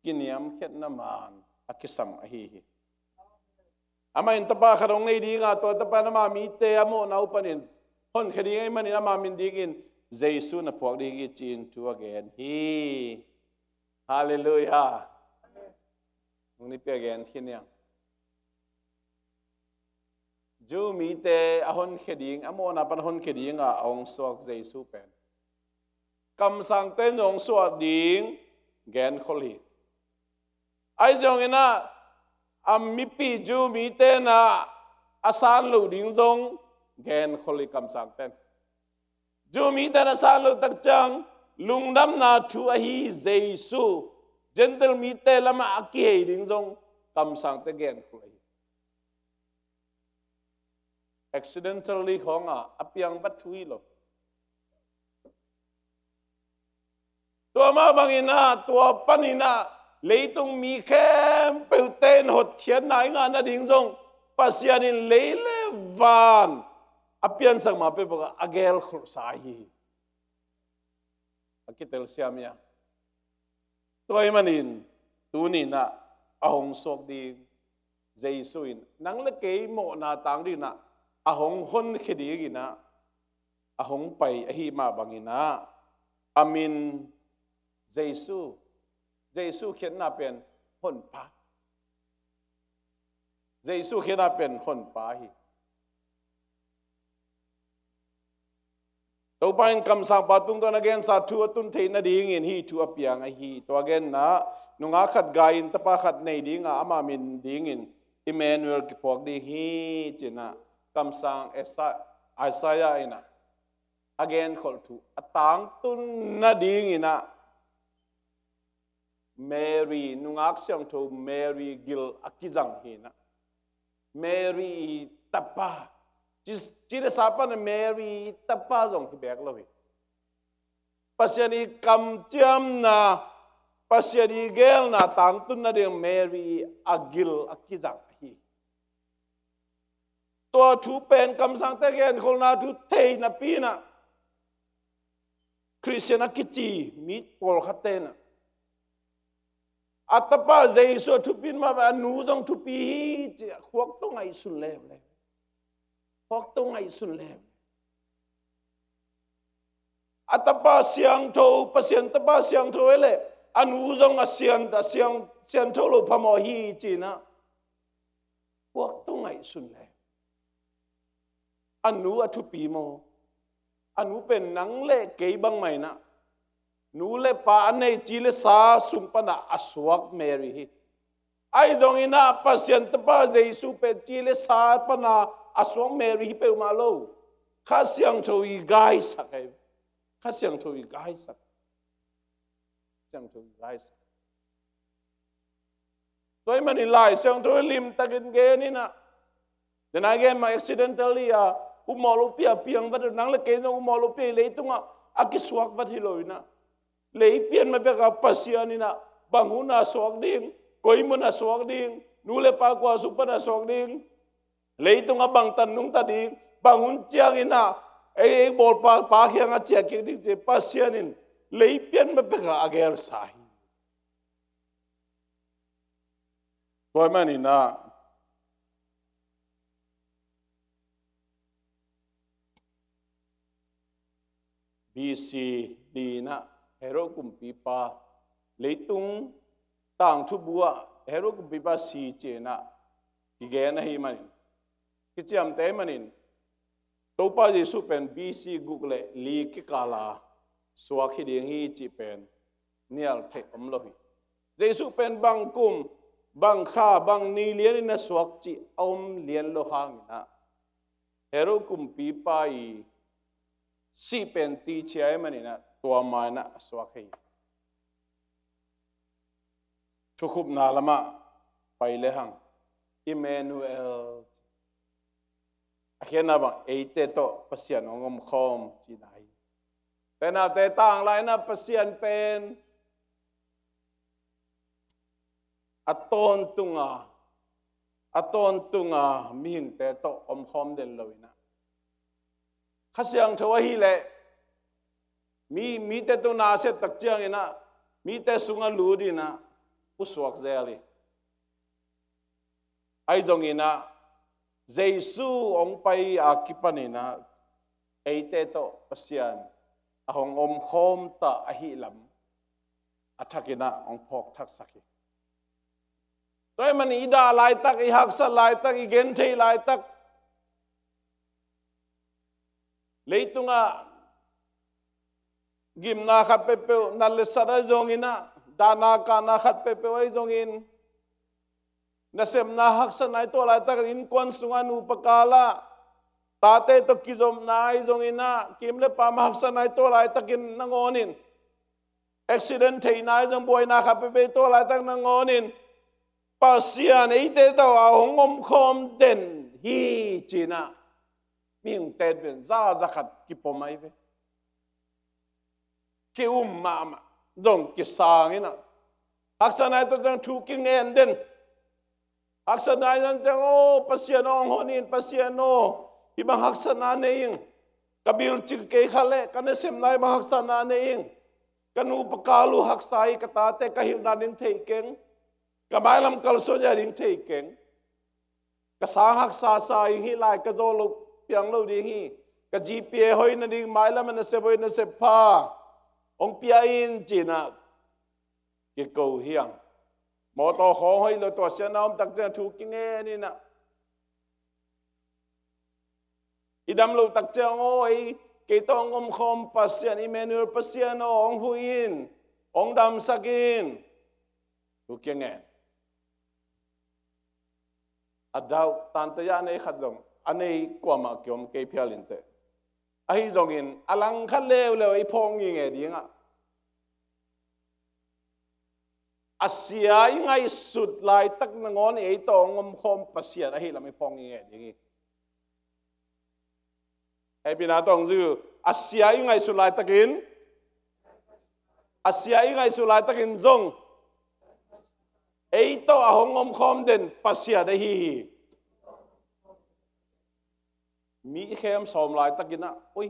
kiniamkhiatna maan a kisam ahi hi. Amah in tapa khat hong nei ding a, tua tapa in ama mite a mawhna uh panin honkhia ding ahih manin ama min dingin Jesu na phuak ding hi, ci-in thu a gen hi. Halleluiah. Nung nipi a gen khin hiam? Jew mite a honkhia ding, a mawhna pan honkhia ding a a hong suak Jesu pen kamsangte in hong suah ding genkhol hi. Ahi zongin ah a mipi Jew mite in ah a san loh ding zong genkhol hi, kamsangte in. Jew mite in a san loh tak ciang lungdamna thu ahi Jesu Gentile mite lamah a kihei ding zong kamsangte genkhol ahi. Accidentally khawng a a piang vat thu hi lo. Tua mah bangin ah, tua panin ah leitung mi khempeuhte in hotkhiatna i ngah nading zong Pasian in lei le van a piansak ma peuhpeuh ah a gelkholhsa ahi hi. A kitelsiam hi a. Tua ahih manin tuni in ah a hong suak ding Jesu in nang le kei mawhna tang dingin ah a hong honkhia dingin ah a hong pai ahih mah bangin ah a min Jesu, Jesu khiatna pen Honpa. Jesu khiatna pen Honpa hi. Topa in kamsangpa tungtawn a gensa thu a tun theih nadingin hih thu a piang ahi hi. Tua genna, nungak khat gai-in tapa khat nei ding a, ama min dingin Emmanuel kiphuak ding hi, ci-in ah kamsang Isa-, Isaiah in ah a genkholh thu a tangtun nadingin ah Mary, nungak siangtho Mary gil a kizang hi in ah, Mary i tapa, ci, ci le sa pan ah Mary i tapa zong hi beek lo hi. Pasian i kamciamna, Pasian i geelna tangtun nading Mary a gil a kizang hi. Tua thu pen kamsangte genkholhna thu thei napi in ah Khristian a kici mi pawlkhatte in ah a tapa Jesu a thupi mah bangin a nu zong thupi hi, ci-a khuak tawh ngaihsun leuleu. Khuak tawh ngaihsun leuleu. A tapa siangtho, Pasian tapa siangtho hi leh a nu zong a sian, a siang, siangtho lo phamawh hi, ci-in ah khuak tawh ngaihsun le. A nu a thupi maw? A nu pen nang le kei bangmah in ah nu le pa a nei ci le sa sung pan ah a suak Mary hi. Ahi zongin ah Pasian Tapa Jesu pen ci le sa pana a suak Mary hi peuhmah lo. Kha Siangtho i gaisak ahi. Kha Siangtho i gaisak. Siangtho i gaisak. Tua ahih manin Lai Siangtho limtakin gen in ah, denai gen mah accidentally a, upmawh lopi a piang vat, nang le kei zong upmawh lopi a leitungah a kisuak vat hi lo in ah, lei pian ma pek a Pasian in ah bang hun a suak ding, koi mun a suak ding, nu le pa kua sung pan a suak ding, leitungah bang tan nungta ding, bang hun ciangin ah ei, ei bawlpa Pa kiangah ciah kik ding ci Pasian in lei pian ma pek a a gelsa hi. Tua ahih manin ah B C D in ah Herod kumpipa, leitung tangthu bu ah Herod kumpipa si ci-in ah kigen ahih manin, kiciamteh ahih manin, Topa Jesu pen B C guk le li kikal a suak hi ding hi cih pen nial theih om lo hi. Jesu pen bang kum, bang kha, bang ni lianin a suak cih a om lian lo hangin ah, Herod kumpipa i sih pen tichia ahih manin ah tua ma-in ah a suak hi. Thukhupna lamah pai lehang, Emmanuel, a khiatna bang, eite tawh Pasian hong omkhawm cihna hi. Te naute, tanglai in ah Pasian pen a tawntunga, a tawntunga mihingte tawh omkhawm den lo in ah, Kha Siangtho ahih leh mi, mite tungah na a sep tak ciangin ah mite sungah lut in ah pusuak zel hi. Ahi zongin ah Jesu hong pai a kipanin ah eite tawh Pasian a hong omkhawm ta ahih lam a thakin ah hong phawk thaksak hi. Tua ahih manin i dah laitak, i haksat laitak, i gentheih laitak, leitungah gimna khat peuhpeuh, nat le sat ahi zongin ah, dahna kahna khat peuhpeuh ahi zongin, nasepna haksatna i tuah laitakin, innkuan sungah nupa kal ah tate tawh kizopna ahi zongin ah, kim le pam haksatna i tuah laitakin nangawnin, accident theihna ahi zong, buaina khat peuhpeuh i tuah laitak nangawnin, Pasian eite tawh a hong omkhawm den hi ci-in ah mihingte pen za, za khat kipom ahi ve. Ki-um mahmah, zong kisang in ah, haksatna i tuah ciang thu kingen den. Haksatna i tuah ciang, "Aw Pasian aw, hong hon in, Pasian aw, hih bang haksatna nei ing. Ka bil cing kei kha leh, ka nasepna hih bang haksatna nei ing. Ka nupa kal uh haksa hi, ka tate ka hilh nading thei keng. Ka mailam kalsuan nading thei keng. Ka sang haksa sa ing, hih lai ka zawh loh piang lo ding hi. Ka GPA hoih nading, mailam a nasep hoih, nasep pha hong pia in," ci-in ah kiko hi hang. Mawtaw khawng hoih lo, tua siatna om tak ciang thu kingen in ah, i dam loh tak ciang, "Aw, ei, kei tawh hong omkhawm Pasian, Emmanuel Pasian aw, hong huh in, hong damsak in," thu kingen. A doubt, tante a nei khat zong, a nei kuamah kiom kei phial inteh. Ahi zongin a langkhat leuleu i phawk ngingei dingah, a sia i ngaihsut laitak nangawn ei tawh hong omkhawm Pasian ahih lam i phawk ngingei ding hi. Hehpihna tawh hong zui uh, a sia i ngaihsut laitakin, a sia i ngaihsut laitakin zong ei tawh a hong omkhawm den Pasian ahi hi. Mi khem sawm laitakin ah, "Oi,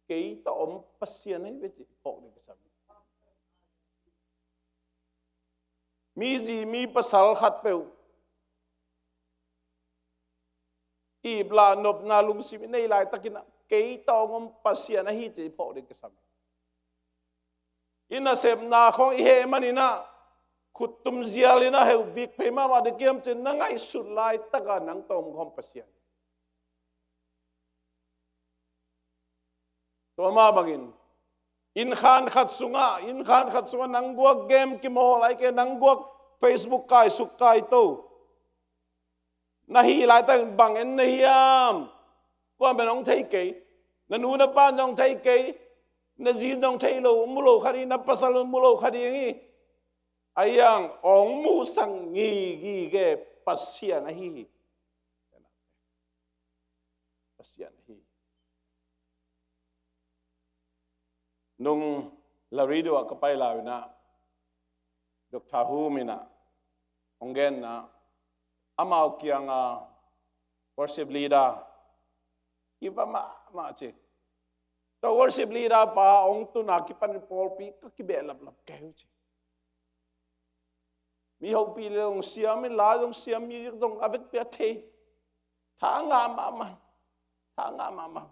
kei tawh om Pasian ahi ve," ci phawk ding kisam. Mi zi, mi pasal khatpeuh i iplah nopna lungsim i nei laitakin ah, "Kei tawh hong om Pasian ahi," ci phawk ding kisam. I nasepna khawng i heh manin ah, khuttum zial in ah heuh vik phei mahmah ding hiam cin, na ngaihsut laitak ah nang tawh omkhawm Pasian. Tua mah bangin, innkhan khat sungah, innkhan khat sungah nang guak game kimawl lai kei, nang guak Facebook kai suk kai to. Na hih laitak bang en na hiam? Kuaman hong thei kei. Na nu na pa zong thei kei. Na zi zong thei lo, mu lo kha ding, na pasal mu lo kha ding hi. Ahi hang hong musak gige Pasian ahi hi. Pasian ahi hi. Nung Laredo ah ka pai lai-in ah, Doctor Hu in ah hong gen in ah, amau kiangah worship leader kiva mahmah ci. Tua worship leader pa hong tun a kipan pawlpi ka kibehlaplap kei uh ci. Mi hopih le zong siam in, la zong siam, mi zong a vekpi a thei. Tha ngah mahmah. Tha ngah mahmah.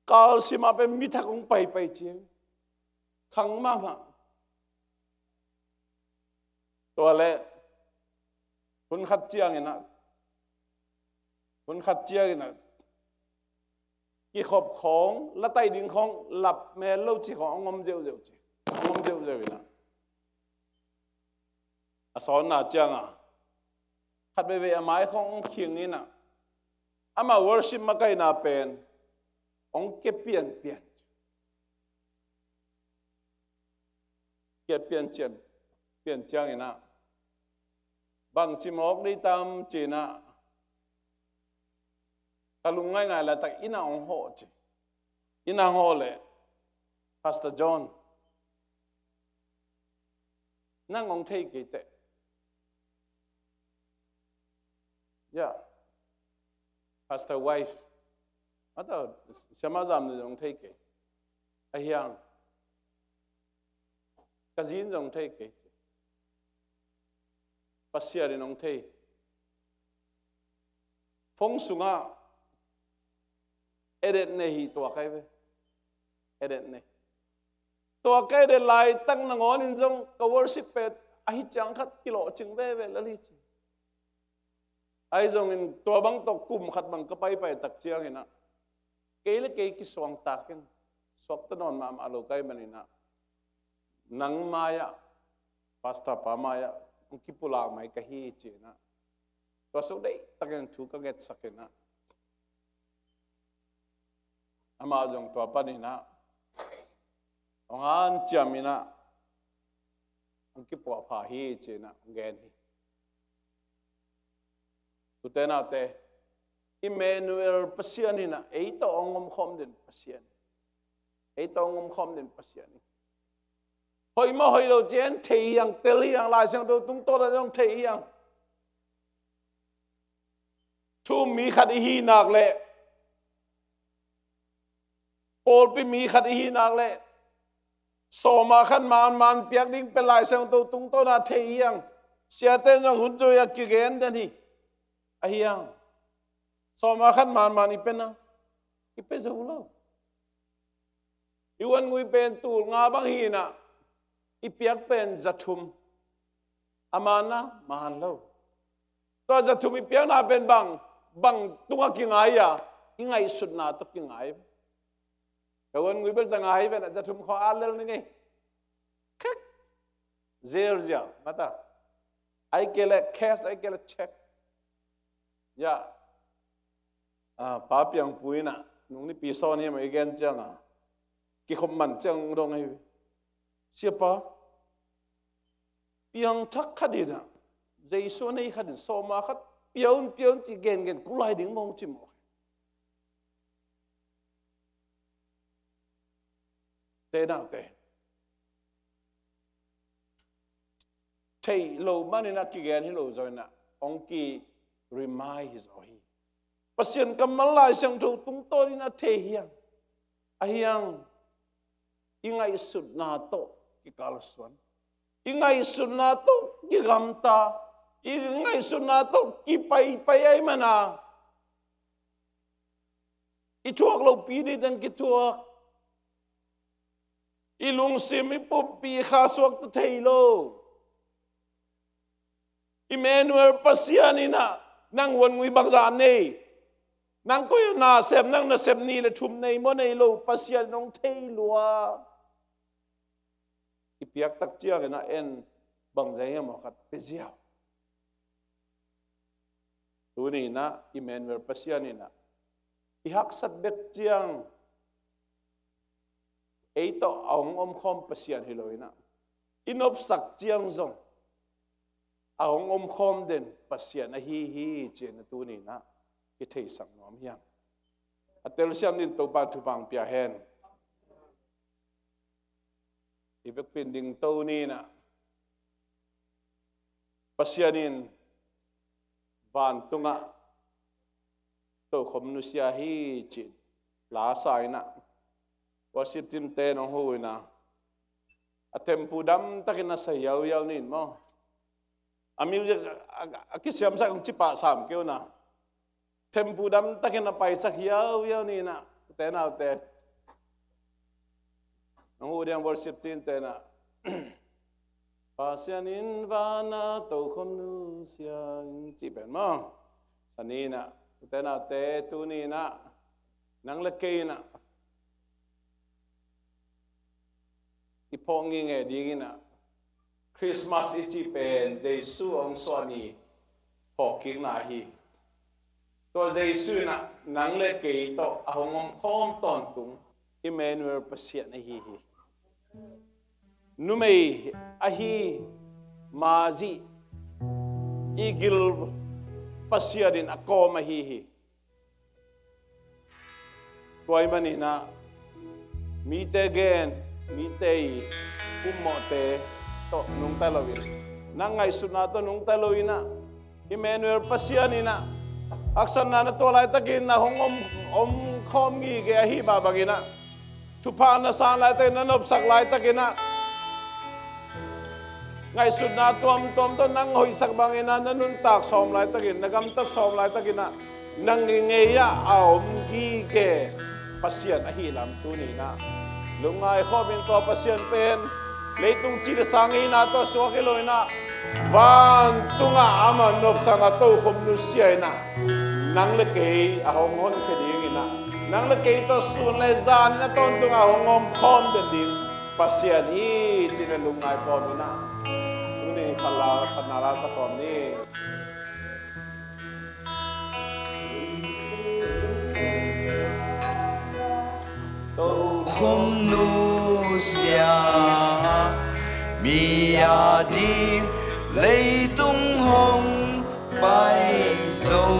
Kal sim ah pen mi thak hong paipai ci. Khang mahmah. Tua leh hun khat ciangin ah, hun khat ciangin ah, kikhop khawng, la tai ding khawng, lap mel lo ci khawng hong om zeuhzeuh ci. Hong om zeuhzeuh in ah, a sawnna ciangah khat veivei a mai khawng hong khing in ah, amah worship makaihna pen hong kia pianpian. Kia pian cian, pian ciangin ah, bangci mawk ding tam ci-in ah, ka lung ngaingai laitak inn ah hong hawh ci. Inn ah hong hawh leh, Pastor John, nang hong thei kei teh. Ya, Pastor wife, mata, siamah zam ni hong thei kei. Ahi hang ka zi in zong thei kei. Pasian in hong thei. Phone sungah edit nei hi, tua kai ve. Edit nei. Tua kai edit laitak nangawn in zong ka worship pen ahi ciang khat kilawhcing veve lel hi ci. Ahi zongin tua bang tawh kum khat bang ka paipai tak ciangin ah, kei le kei kisuangtak in, suakta nawn mahmah lo ka hih manin ah, nang mai-ah, pastor pa mai-ah hong kipulak mai ka hi ci-in ah, tua suk deihtakin thu ka ngetsak in ah, amah zong tua panin ah hong hanciam in ah, hong kipuahpha hi ci-in ah hong gen hi. Ute naute, Emmanuel Pasian in ah ei tawh hong omkhawm den Pasian. Ei tawh hong omkhawm den Pasian hi. Hoih maw hoih lo ci-in thei hi hang, tel hi hang, Lai Siangtho tungtawn ah zong thei hi hang. Thu-um mi khat i hih nak leh, pawlpi mi khat i hih nak leh, sawma khat manman piak ding pen Lai Siangtho tungtawn ah thei hi hang. Siate in zong hun zui a kigen den hi. Ahi hang sawma khat manman i pia na, i pia zo lo. I uan ngui pen tul nga bang hi in ah, i piak pen za thum. A man na, man lo. Tua za thum i piakna pen bang, bang tungah kingai a, i ngaihsutna tawh kingai. Ka uan ngui pen za nga hi ven ah, za thum khawng a lel ni ngei. Kek. Zer zia, mata. Ai kei leh cash, ai kei leh check. Ya. Ah, Pa Piangpu in ah, nung nipi sawn hi mah i gen ciang a, kikhop man ciang dong hi. Siapa, piangthak khat in ah, Jesu a nei khat in sawma khat pia un, pia un ci gengen kulai ding mawng ci mawk. Te naute, theih lo manin a kigen hi lo zaw in ah, hong ki remind hi zaw hi. Pasian kammal Lai Siangtho tungtawn in a thei hi hang. Ahi hang i ngaihsutna tawh kikalsuan, i ngaihsutna tawh kigamta, i ngaihsutna tawh kipaipai ahih manin ah, i thuak lopi ding teng kithuak. I lungsim, i pumpi, i kha suakta thei lo. Emmanuel Pasian in ah, nang uan ngui bangzah nei? Nang koi ah nasem, nang nasem nih le thum nei maw nei lo, Pasian in hong thei lua. i piak tak ciangin ah en bangzah hiam aw khat pia ziau. Tuni in ah Emmanuel Pasian in ah i haksat bek ciang ei tawh a hong omkhawm Pasian hi lo in ah, i nopsak ciang zong a hong omkhawm den Pasian ahi hi ci-in ah tuni in ah i theisak nuam hi hang. A telsiam dingin Topa thupha pia hen. I vekpi in dingto ni in ah Pasian in vantungah tokhom nusia hi ci-in la sa in ah, worship team te nong hu in ah, a tempu damtakin a sa hiauhiau ni in maw. A music a, a, a kisiamsak ang ci pah sam kei un ah, tempu damtakin a paisak hiauhiau ni in ah, ute naute. Nong hu ding worship team te in ah, Pasian in vana tokhom nusia in cih pen maw. Sa ni in ah, ute naute, tuni in ah nang le kei in ah i phawk ngitnget ding in ah, Christmas i cih pen Jesu hong suah ni phawkkikna hi. Tua Jesu in ah nang le kei tawh a hong omkhawm tawntung Emmanuel Pasian ahi hi. Numei ahi Mary i gil Pasian in a kawm ahi hi. Tua ahih manin ah mite gen, mite i pummawhte tawh nungta lo in, nang ngaihsutna tawh nungta lo in ah, Emmanuel Pasian in ah haksatna na tuah laitakin na hong om, omkhawm ngitnget ahi mah bangin ah, thupha na san laitakin, na nopsak laitakin ah, ngaihsutna tuamtuam tawh nang hoihsak bangin ah na nuntak sawm laitakin, na gamtat sawm laitakin ah, nang i ngei ah a om ngitnget Pasian ahih lam tuni in ah lungngai khawm in, tua Pasian pen leitung ci le sa ngeina tawh suak hi lo in ah, vantungah amah nopsakna tokhom nusia in ah, nang le kei a hong honkhia ding in ah, nang le kei tawh sun le zan in a tawntungah hong omkhawm den ding Pasian hi ci-in ah lungngai khawm in ah, tuni phatna la sa khawm ni. Tokhom nusia, mi ading leitung hong pai zo,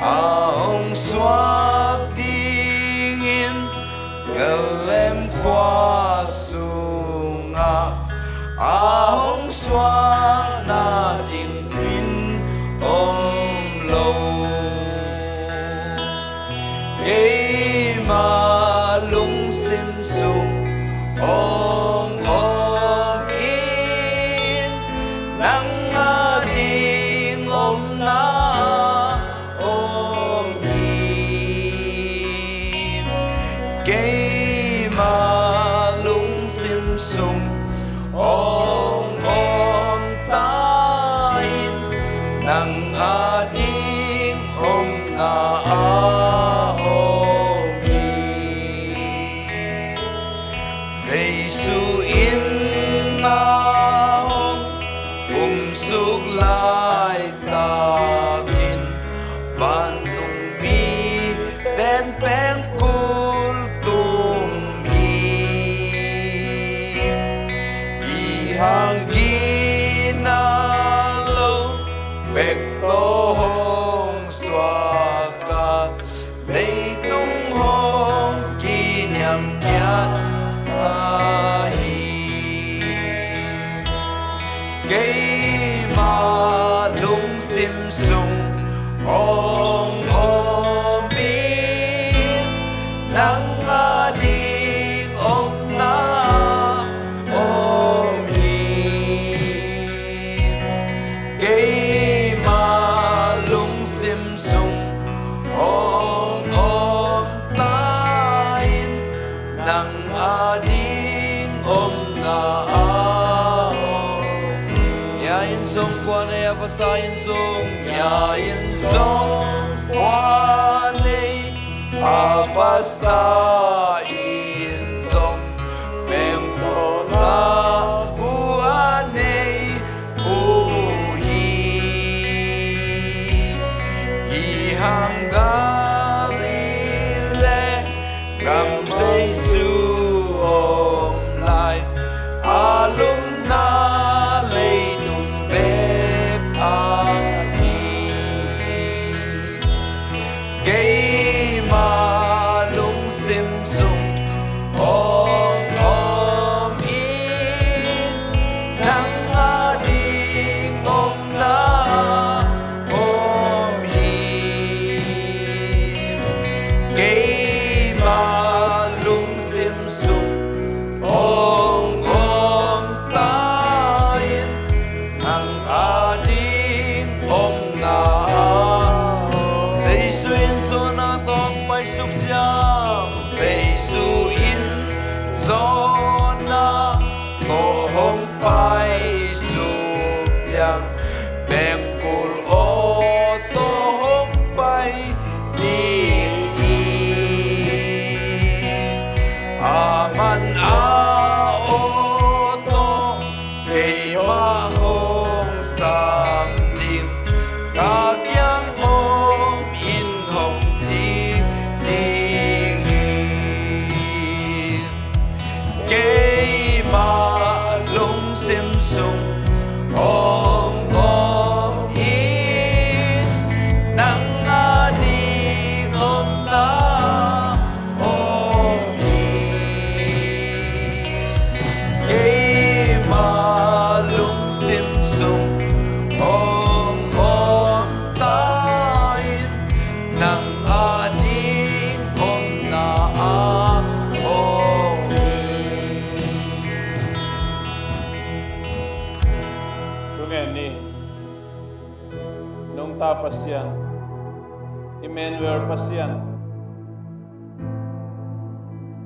a hong suak dingin Bethlehem khua sungah, a hong suakna ding min om lo. Keima lungsim sung om om in, nang ading omna om hi. Keima lungsim sung om om ta in, nang ading omna a om hi. Jesu in a hong kumsuk laitakin, vantung miten pen kul tum hi. I hang gina lo bek tawh hong suak a, leitung hong kiniamkhiat ta hi. Keima lungsim sung om om in, nang ading omna om hi. Keima lungsim sung om om ta in, nang ading omna a om. Hia in zong kua nei, a vasa in zong, hia in zong kua nei, a vasa in zong, A ding omna ah Jesu in zawn a tawh hong paisuk ciang, Jesu in zawn a tawh hong paisuk ciang, pengkul aw tawh hong pai ding hi. A man a aw tawh keimah hong sam ding, ka kiang om in hong ci ding hi. Keimah lungsim sung hong om in, nang a ding omna om hi. Keimah lungsim sung hong om ta in, nang a ding omna ah om hi. Thungen ni. Nungta Pasian, Emmanuel Pasian,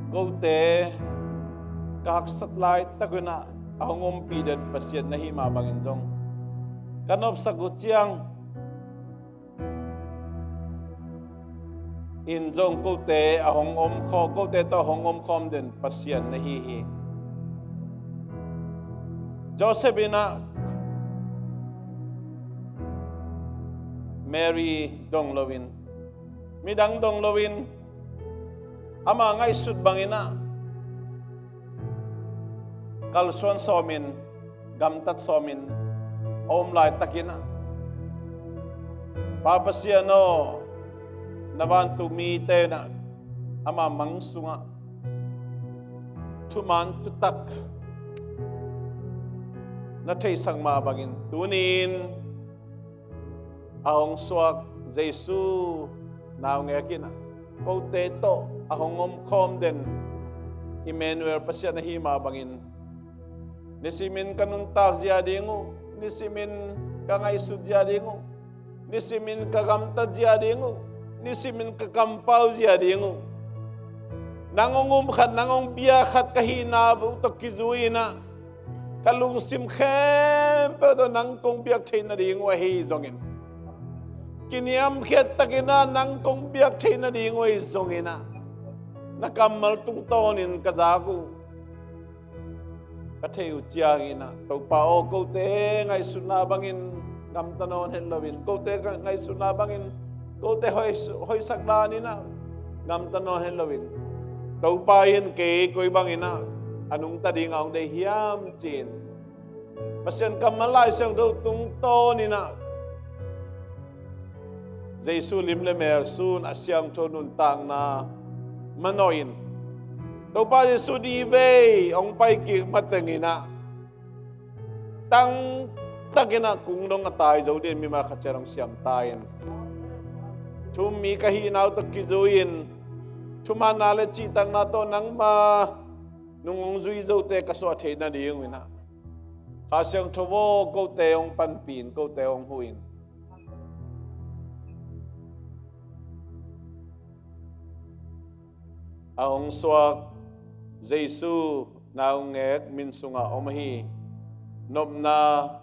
kote ka haksat laitak un ah a hong ompih den Pasian na hih mah bangin zong, ka nopsak uh ciang in zong kote a hong omkhawm, kote tawh a hong omkhawm den Pasian na hi hi. Joseph in ah Mary dong loin, midang dong loin, ama ngaihsut bangin ah kalsuan sawmin, gamtat sawmin a om laitakin ah, Pa Pasian aw, na vantung mite in ah ama mang sungah thuman thutak na theihsak mah bangin, tuni-in a hong suak Jesu naungek in ah kote tawh a hong omkhawm den Emmanuel Pasian na hi mah bangin, nisimin ka nuntak zia ding uh, nisimin ka ngaihsut zia ding uh, nisimin ka gamtat zia ding uh, nisimin ka kampau zia ding uh. Nang hong um khat, nang hong biak khat ka hihna uh tawh kizui in ah, ka lungsim khempeuh tawh nang kong biak theih nading uh ahi zongin, kiniamkhiat takin ah nang kong biak theih nading uh ahi zongin ah, na kammal tungtawnin ka zak uh ka theih uh ciangin ah, Topa aw, kote ngaihsutna bangin gamta nawn het loin, kote ka ngaihsutna bangin, kote hoi, hoihsak dan in ah gamta nawn het loin, Topa in kei koi bangin ah a nungta ding a hong deih hiam ci-in, Pasian kammal Lai Siangtho tungtawnin ah Jesu lim le mel sun a siangtho nuntakna manawhin, Topa Jesu ni vei hong pai kik matengin ah, tangtakin ah kung dong a tai zo dingin mimal khat ciat hong siam ta in, thu-um mi ka hihna uh tawh kizui-in, thumanna le cihtakna tawh nangma nung hong zui zote ka suah theih nading uh in ah, Kha Siangtho aw, kote hong panpih in, kote hong huh in. A hong suak Jesu naungek min sungah om ahi nopna,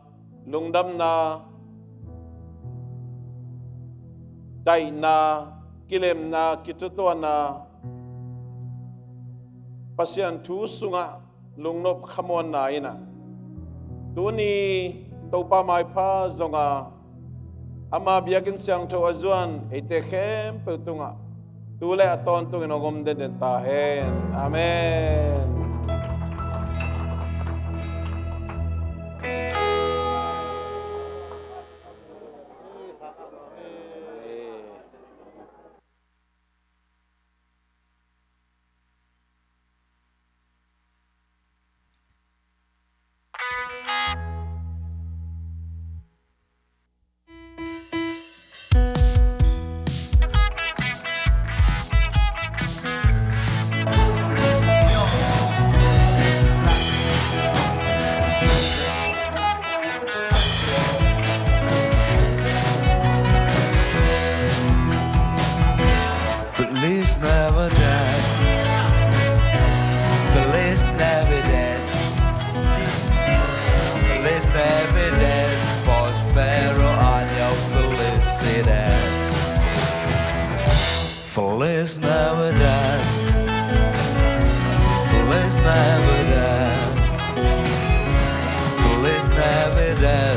lungdamna, daihna, kilemna, kithutuahna, Pasian thu sungah lungnop khamuanna in ah, tuni Topa maipha zong a, ama biakinn siangtho a zuan eite khempeuh tungah tu le a tawntungin hong om denden ta hen. Amen. Bel